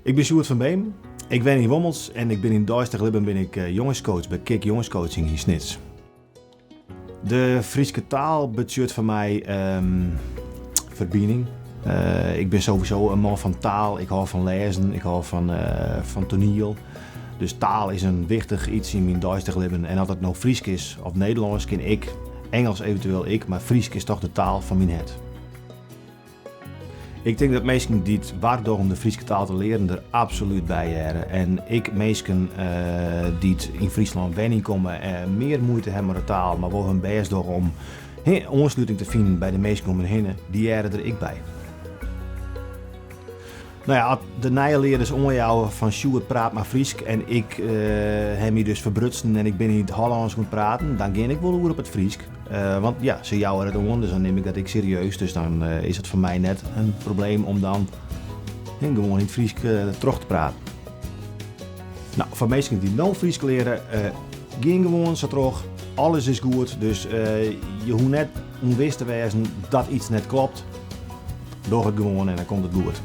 Ik bin Sjoerd van Beem, ik wenje yn Wommels en ik bin yn deistich libben bin ik jongescoach by Kik Jongescoaching yn Snits. De Fryske taal betsjut foar my ferbining. Ik bin sowieso in man fan taal, ik hâld fan lêzen, ik hâld fan toaniel. Dus taal is in wichtich iets yn myn deistich libben en as it no Frysk is of Nederlânsk kin ek, Ingelsk eventueel ek, mar Frysk is toch de taal fan myn hert. Ik tink dat minsken dy't war dogge om de Fryske taal te learen der absolút by hearre. En ek minsken dy't yn Fryslân wenjen komme en mear muoite hawwe mei de taal, mar wol hun bêst dogge om oansluting te finen by de minsken om hun hinne, dy hearre der ek by. No ja, as de nije learders oanjouwe fan Sjoerd praat mar Frysk en ik ha my dus ferbrutsen en ik bin yn it Hollânsk oan it praten, dan gean ik wol oer op it Frysk. Want ja, se jouwe it oan, dus dan nim ik dat ek serieus. Dus dan is it foar my net in probleem om dan gewoan yn it Frysk troch te praten. No, foar minsken dy't no Frysk leare, gean gewoan sa troch. Alles is goed, dus je hoege net ûnwis te wêzen dat iets net klopt. Doch it gewoan en dan komt it goed.